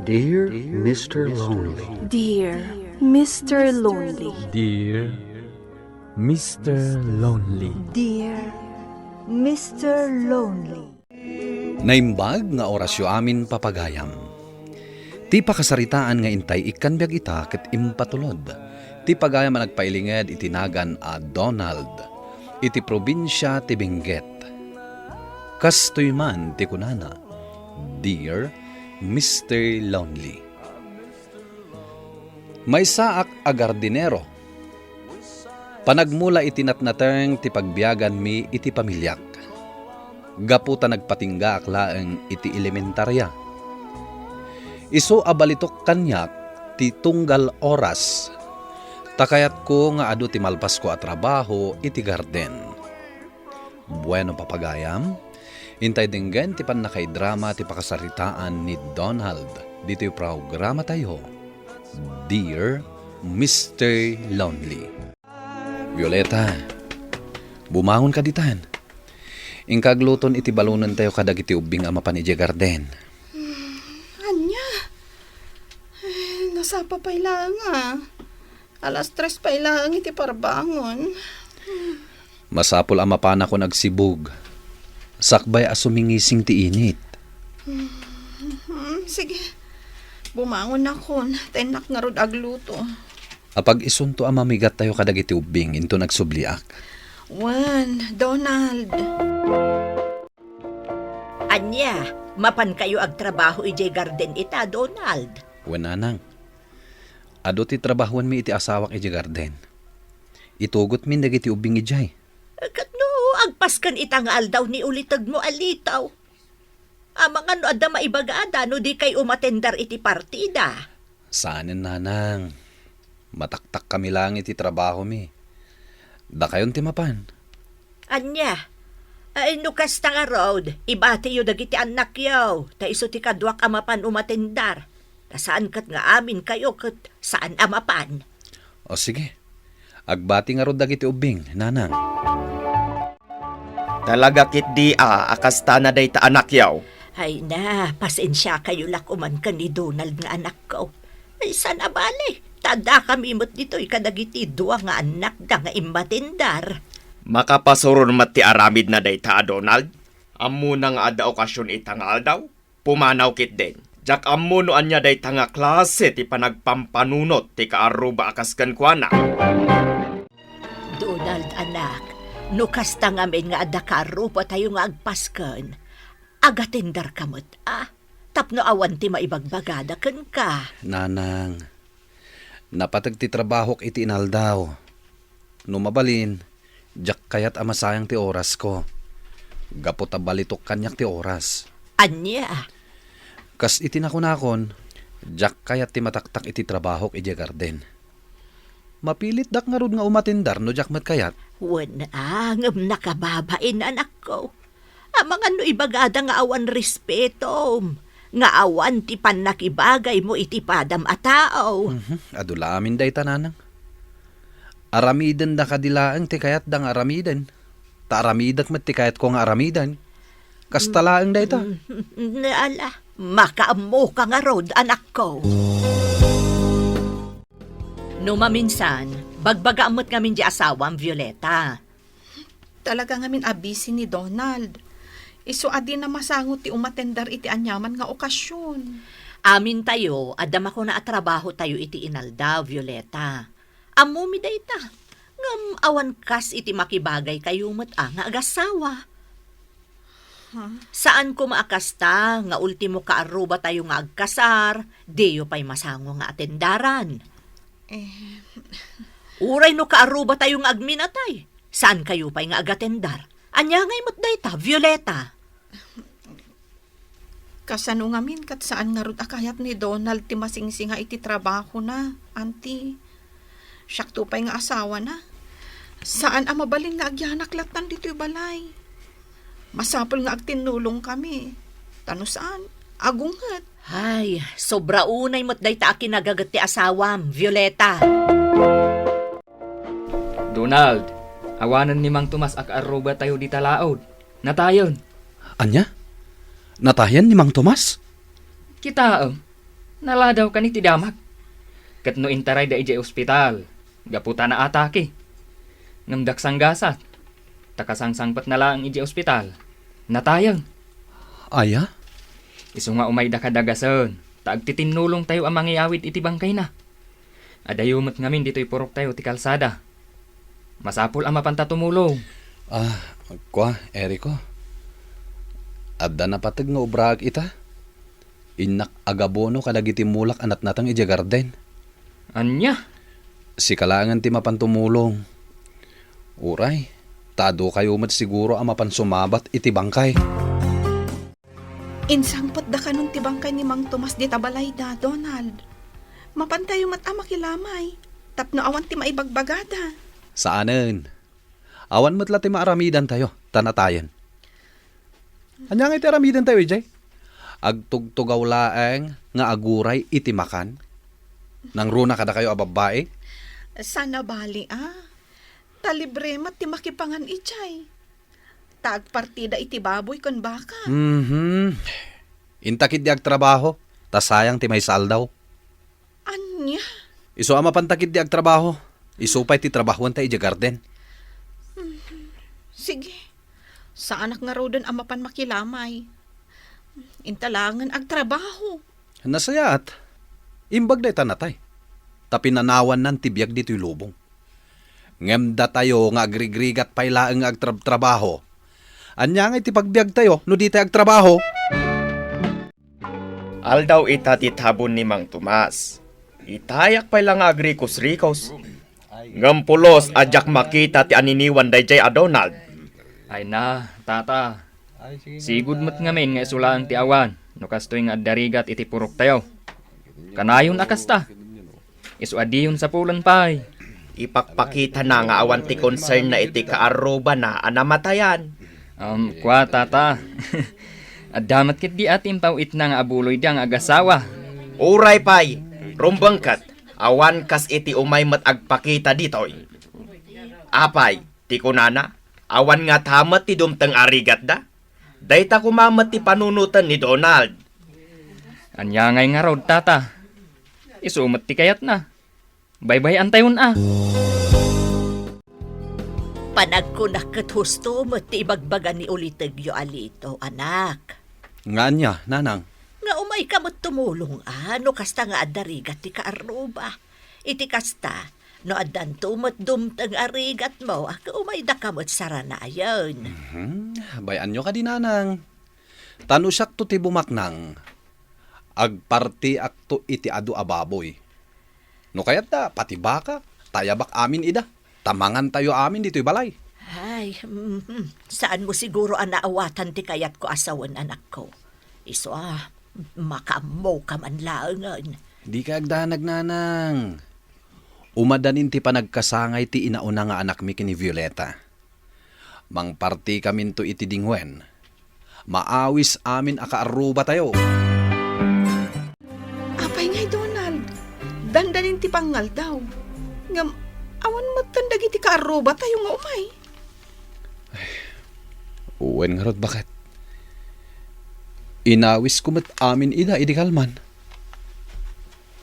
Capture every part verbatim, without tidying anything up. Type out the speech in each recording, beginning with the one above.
Dear Mister Lonely. Dear Mister Lonely. Dear Mister Lonely. Dear Mister Lonely. Naimbag nga orasyo amin, papagayam. Ti pakasaritaan nga intay ikkan biag ita ket impatulod ti pagayam a nagpailinged iti nagan a Donald iti probinsia ti Benguet. Kastoy man ti kunana, "Dear Mister Lonely." Maysaak a gardinero. Panagmula iti natnateng ti pagbiaganmi iti pamiliak. Gapu ta nagpatinggaak laeng iti elementaria. Isu a balitok kaniak ti tunggal oras, ta kayatko nga adu ti malpasko a trabaho iti garden. Bueno, papagayam, intay denggen ti pannakaidrama ti pakasaritaan ni Donald ditoy programatayo, Dear Mister Lonely. Violeta, bumangon ka ditan. Inka agluton iti balonentayo kadagiti ubbing a mapan idiay garden. Ania? Ay, nasapa pay laeng a. Alas tres pay laeng iti parbangon. Masapul a mapanakon agsibug, sakbay a sumingising ti init. Hmm, sige. Bumangon akon, ta innak ngarud agluto. Apag-isunto a mamigattayo kadagiti ubbing inton agsubliak. Wen, Donald. Ania, mapankayo agtrabaho idiay garden ita, Donald? Wen, nanang. Adu ti trabahuenmi iti asawak idiay garden. Itugotmin dagiti ubbing idiay. Ket no agpasken ita nga aldaw ni ulitegmo a litaw? Amangan no adda maibagada no dikay umatendar iti partida. Saanen, nanang. Mataktakkami laeng iti trabahomi. Dakayon ti mapan. Ania? Ay, no kasta ngarud, ibatiyo dagiti annakyo, ta isu ti kaduak a mapan umatendar. Ta saan ket nga aminkayo ket saan a mapan. O sige, agbati ngarud dagiti ubbing, nanang. Talaga ketdi a, a kastana dayta annakyo. Ay na, pasensiakayo la koman ken ni Donald nga anakko. Ay, saan a bale, ta addakami met ditoy kadagiti dua nga annakda nga immatendar. Makapasuron met ti aramidna dayta a Donald. Ammona nga adda okasion ita nga aldaw. Pumanaw ketdin. Diak ammo no ania dayta nga klase ti panagpampanunot ti kaarruba a kas kenkuana. Donald, anak, no kasta ngamin nga adda kaarrubatayo nga agpasken, agatendarka met a, tapno awan ti maibagbagada kenka. Nanang, napateg ti trabahok iti inaldaw. No mabalin, diak kayat a masayang ti orasko. Gapu ta balitok kaniak ti oras. Ania? Kas iti nakunakon, diak kayat ti mataktak iti trabahok idiay garden. Mapilitdak ngarud nga umatendar no diak met kayat. Wen a, ngem nakababain, anakko. Amangan no ibagada nga awan respetom, nga awan ti pannakibagaymo iti padam a tao. Mhm, adu la amin dayta, nanang. Aramidenda kadi laeng ti kayatda nga aramiden. Ta aramidek met ti kayatko nga aramiden. Kasta laeng dayta. Mm, ala, makaammoka ngarud, anakko. No maminsan, bagbagaam met ngamin di asawam, Violeta. Talaga ngamin a busy ni Donald. Isu a dina masango ti umatendar iti aniaman nga okasion. Amintayo, adda makuna a trabahotayo iti inaldaw, Violeta. Ammomi dayta. Ngem awan kas iti makibagaykayo met a nga agasawa. Huh? Saan koma a kasta nga ultimo kaarrubatayo nga agkasar, diyo pay masango nga atendaran. Eh. Uray no kaarrubatayo nga agminatay, saankayo pay nga agatendar. Ania ngay met dayta, Violeta? Kasano ngamin ket saan ngarud a kayat ni Donald ti masingsinga iti trabahona, Auntie? Siakto pay nga asawana. Saan a mabalin nga agyanak lattan ditoy balay. Masapul nga agtinnulongkami. Ta no saan, agunget. Ay, sobra unay met dayta a kinagaget ti asawam, Violeta. Donald, awanen ni Mang Tomas a kaarrubatayo dita laod. Natayen. Ania? Natayen ni Mang Tomas? Kitaem. Naladaw kani ti damag. Ket no intarayda idiay ospital, gapu ta naatake. Ngem daksanggasat, ta kasangsangpetna laeng idiay ospital, natayen. Aya? Isu nga umayda kada gasen, ta agtitinnulongtayo a mangiyawid iti bangkayna. Adayo met ngamin ditoy puroktayo ti kalsada. Masapul a mapanta tumulong. Ah, kua, Erico. Adda napateg nga obraak ita. Innak agabono kadagiti mulak a natnateng idiay garden. Ania? Sika laengen ti mapan tumulong. Uray, ta adu kayo met siguro a mapan sumabat iti bangkay. Insangpetda kanon ti bangkay ni Mang Tomas dita balayda, Donald. Mapantayo met a makilamay, tapno awan ti maibagbagada. Saanen. Awan met la ti maaramidantayo, ta natayen. Ania ngay ti aramidentayo idiay? Agtugtugaw laeng nga aguray iti makan? Nangruna kadakayo a babbai? Sana bali, a. Ta libre met ti makipangan idiay. Ta agpartida iti baboy ken baka. Mhm. Inta ketdi agtrabaho, ta sayang ti maysa aldaw. Ania? Isu a mapanta ketdi agtrabaho. Isu pay ti trabahoenta idiay garden. Mhm. Sige. Saanak ngaruden a mapan makilamay. Inta laengen agtrabaho. Nasayaat. Imbag dayta natay. Ta pinanawannan ti biag ditoy lubong. Ngem datayo nga agrigrigat pay laeng nga agtrabtrabaho. Ania ngay ti pagbiagtayo no ditay agtrabaho? Aldaw ita ti tabon ni Mang Tomas. Itayak pay la nga agrikus-rikus. Ngem pulos a diak makita ti aniniwan daydiay a Donald. Ay na, tata. Sigud met ngamin nga isu laeng ti awan no kastoy nga adda rigat iti puroktayo. Kanayon a kasta. Isu a diyon sapulen pay. Ipakpakitana nga awan ti konsernna iti kaarrubana a namatayan. Um, kua, tata. Adda met ketdi a ti impaw-itna nga abuloyda nga agasawa. Uray pay, rumbeng ket, awan kas iti umay met agpakita ditoy. Apay, ti kunana, awan ngata met ti dumteng a rigatda? Dayta koma met ti panunoten ni Donald. Ania ngay ngarud, tata? Isu met ti kayatna. Baybay-antayon a. Panagkunak ket husto met ti ibagbaga ni ulitegyo a Lito, anak. Nga ania, nanang? Nga umayka met tumulong a, no kasta nga adda rigat ti kaarruba. Iti kasta, no addanto met dumteng a rigatmo, a, umaydaka met saranayen. Mhm. Bay-anyo kadi, nanang. Ta no siakto ti bumaknang, agpartiakto iti adu a baboy. No kayatda, pati baka, tayabak amin ida, ta mangantayo amin ditoy balay. Ay, mhm. Saanmo siguro a naawatan ti kayatko a sawen, anakko. Isu a, makaammoka man laengen. Dika agdanag, nanang. Umadanin ti panagkasangay ti inauna nga anakmi ken ni Violeta. Mangpartikaminto iti dingwen. Maawis amin a kaarrubatayo. Apay ngay, Donald? Dandanin ti pangngaldaw. Ngem, awan metten dagiti kaarrubatayo nga umay. Ay, wen ngarud, baket. Inawisko met amin ida idi kalman.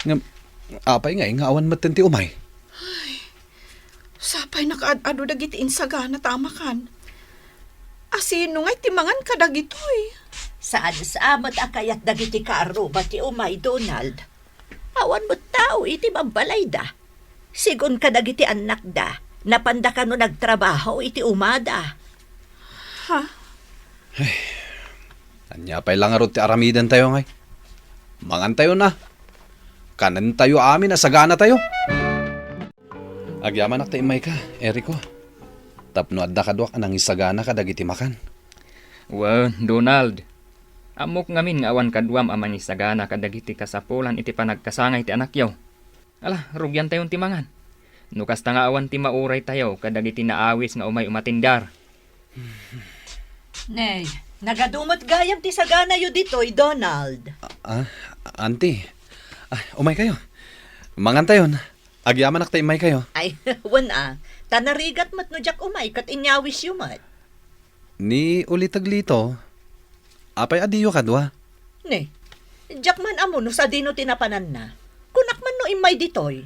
Ngem, apay ngay nga awan metten ti umay? Ay, sapay nakaad-adu dagiti insagana ta amakan. Asino ngay ti mangan kadagitoy? Saan sa met a kayat dagiti kaarruba ti umay, Donald. Awan met tao iti babbalayda. Sigun kadagiti annakda, napanda kano nagtrabaho iti umada. Ha? Ay, ania pay la ngarud ti aramidentayo ngay? Mangantayo na. Kanentayo amin a saganatayo. Agyamanak ta immayka, Erico. Tapno adda kaduak a nangisagana kadagiti makan. Wen, Donald. Ammok ngamin nga awan kaduam a mangisagana kadagiti kasapulan iti panagkasangay ti anakyo. Ala, rugiantayon ti mangan. No kasta nga awan ti mauraytayo kadagiti naawis nga umay umatindar. Nay, nagadu met gayam ti saganayo ditoy, Donald. Ah, ah, auntie. Ah, umaykayo. Mangantayon. Agyamanak ta immaykayo. Ay, wen a. Ta narigat met no diak umay ket inyawisyo met. Ni uliteg Lito, apay a diyo kadua? Ne, Diak man ammo no sadino ti napananna. Kunak man no immay ditoy.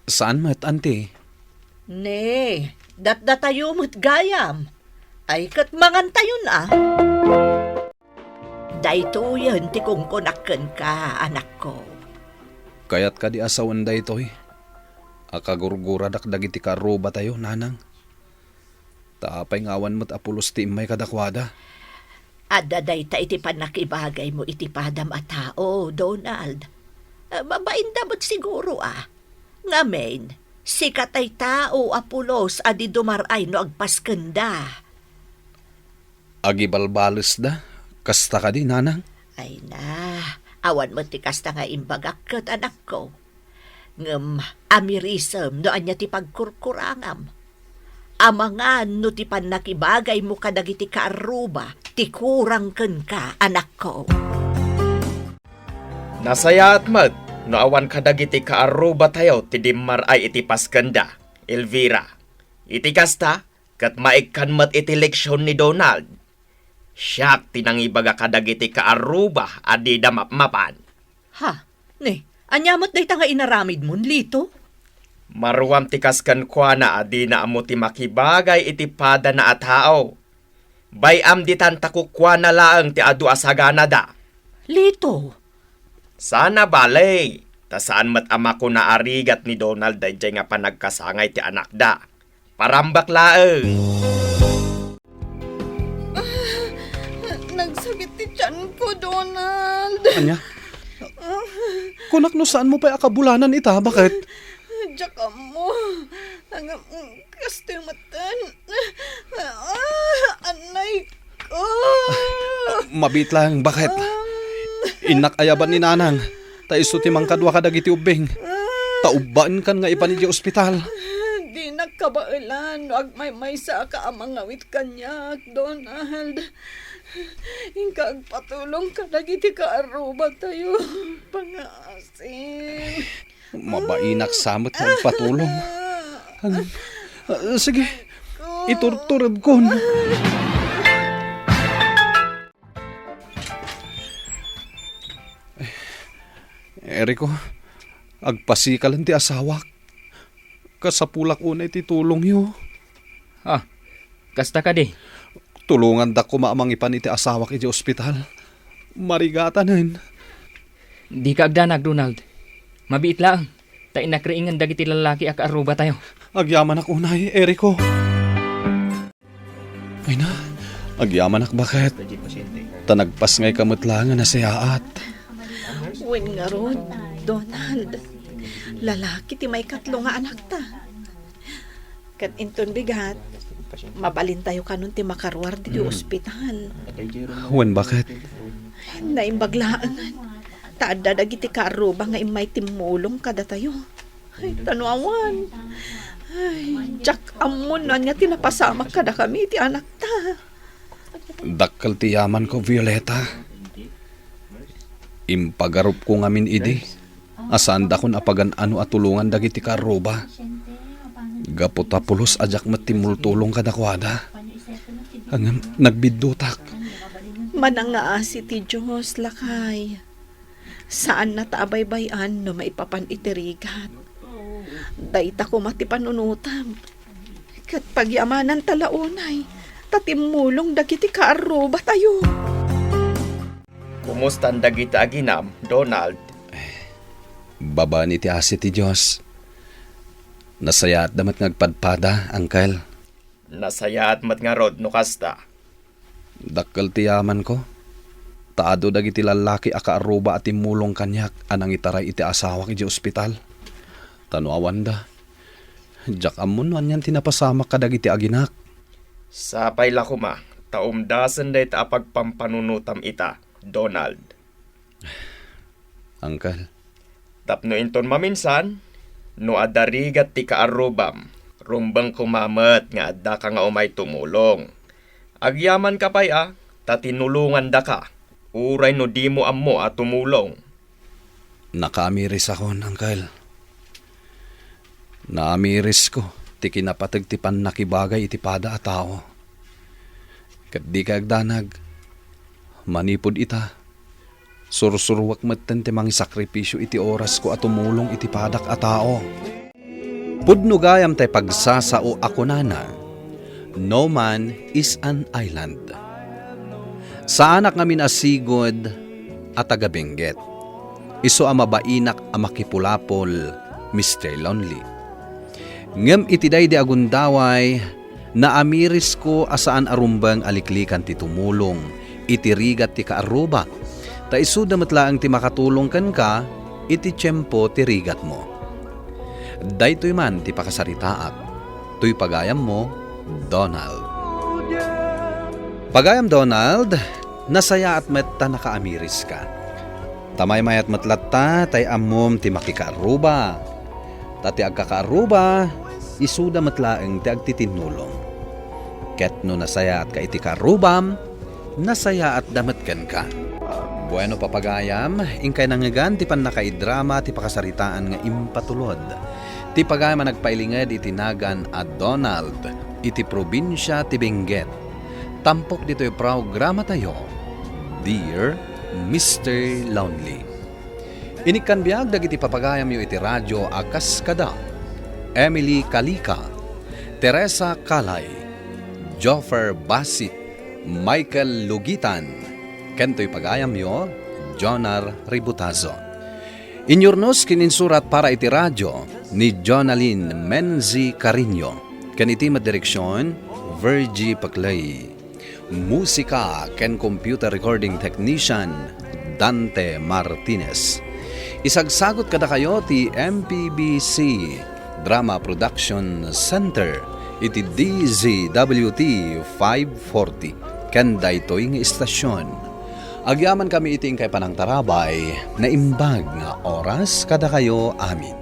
Saan met, Auntie? Ne, datdatayo met gayam. Ay, ket mangantayon a. Daytoyen ti kunkunak kenka, anakko. Kayat kadi a sawen daytoy? Akagurguradak dagiti kaarrubatayo, nanang. Ta apay nga awan met a pulos ti immay kadakuada? Adda dayta iti pannakibagaymo iti padam a tao, Donald. Ah, babainda met siguro, ah. Ngamin, sika tay tao a pulos a di dumar-ay no agpaskenda. Agibalbalesda? Kasta kadi, nanang? Ay na, awan met ti kasta nga imbagak ket, anakko. Ngem amirisem no ania ti pagkurkurangam. Amangan no ti pannakibagaymo kadagiti kaarruba ti kurang kenka, anakko. Nasayaat met no awan kadagiti kaarrubatayo ti dimmar-ay iti paskenda, Elvira. Iti kasta, ket maikkan met iti leksion ni Donald. Siak ti nangibaga kadagiti kaarruba a dida mapmapan. Ha? Ne, ania met dayta nga inaramidmon, Lito? Maruam ti kas kenkuana a dina ammo ti makibagay iti padana a tao. Bay-am ditan ta kukuana laeng ti adu a saganada. Lito! Sana bale, ta saan met a makuna a rigat ni Donald daydiay nga panagkasangay ti anakda. Parambak laeng. Ah, nagsakit ti tiyanko, Donald. Ania? Kunak no saanmo pay a kabulanan ita, baket? Diak ammo. Ang, kastoy metten. Ah, anay ko. Mabiit lang, baket? Um. Innak ayaban ni Nanang. Ta isu ti mangkadua kadagiti ubbing. Ta ubbaenkan nga ipan idiay ospital. Dinak kabaelan no agmaymaysaak a mangawit kaniak, Donald. Inka agpatulong kadagiti kaarrubatayo. Pangaasim. Mabainak sa met nga agpatulong. Ang, ah, sige, iturturebkon. Eriko, agpasikalen ti asawak. Kasapulak unay ti tulongyo. Ah, kasta kadi? Tulongandak koma a mangipan iti asawak idiay ospital. Marigatanen. Dika agdanag, Donald. Mabiit laeng, ta innak riingen dagiti lallaki a kaarrubatayo. Agyamanak unay, Eriko. Ay na, agyamanak baket. Ta nagpasngayka met laeng a nasayaat. Wen ngarud, Donald. Lalaki ti maikatlo nga anakta. Ket inton bigat, mabalintayo kanon ti makaruar ditoy ospital. Wen baket. Naimbag laengen. Ta adda dagiti kaarruba nga immay timmulong kadatayo. Ay, ta no awan. Ay, diak ammo no ania ti napasamak kadakami iti anakta. Dakkel ti yamanko, Violeta. Impagarupko ngamin idi a saandakon a pagan-ano a tulongan dagiti kaarruba. Gapu ta pulos a diak met timmultulong kadakuada. Ngem nagbiddutak. Manangngaasi ti Dios, lakay. Saanna ta abaybay-an no maipapan iti rigat. Dayta koma ti panunotam. Ket pagyamananta la unay, ta timmulong dagiti kaarrubatayo. Kumustan dagiti aginam, Donald? Babaen iti asi ti Dios. Nasayaatda met nga agpadpada, Uncle. Nasayaat met ngarud no kasta. Dakkel ti yamanko, ta adu dagiti lallaki a kaarruba a timmulong kaniak a nangitaray iti asawak idiay ospital. Ta no awanda, diak ammo no anian ti napasamak kadagiti aginak. Sapay la koma, ta umdasen dayta a pagpampanunotam ita, Donald. Uncle. Tapno inton maminsan, no adda rigat ti kaarrubam, rumbeng koma met nga addaka nga umay tumulong. Agyamanka pay a, ta tinulongandaka, uray no dimo ammo a tumulong. Nakaamirisakon, Uncle. Naamirisko ti kinapateg ti pannakibagay iti pada a tao. Ket dika agdanag, manipud ita, Sursuruek metten ti mangisakripisio iti orasko a tumulong iti padak a tao. Pudno gayam tay pagsasao a kunana, "No man is an island." Saanak ngamin a sigud a taga-Benguet. Isu a mabainak a makipulapol, Mister Lonely. Ngem iti daydi a gundaway, naamirisko a saan a rumbeng a liklikan ti tumulong iti rigat ti kaarruba, ta isuda met laeng ti makatulong kenka iti tiempo ti rigatmo. Daytoy man ti pakasaritaak. Toy pagayammo, Donald. Pagayam Donald, nasayaat met ta nakaamiriska. Ta maymayat met latta tay ammom ti makikaarruba. Ta ti agkakaarruba, isuda met laeng ti agtitinnulong. Ket no nasayaatka iti kaarrubam, nasayaatda met kenka. Bueno, papagayam, inkay nangngegan ti pannakaidrama ti pakasaritaan nga impatulod. Ti pagayam a nagpailinged iti nagan a Donald iti probinsia ti Benguet. Tampok ditoy programatayo, Dear Mister Lonely. Inikkan biag dagiti papagayamyo iti radio a kas kada Emily Calica, Teresa Calay, Joffer Basit, Michael Lugitan, ken toy pagayamyo, Jonar Ributazo. Inyurnos ken insurat para iti radio ni Jonalyn Menzi Carino, ken iti met direksion, Virgie Paclay. Musika ken computer recording technician, Dante Martinez. Isagsagut kadakayo ti M P B C Drama Production Center iti D Z W T five forty ken daytoy nga istasyon. Agyamankami iti inkay panangtarabay, naimbag nga oras kadakayo amin.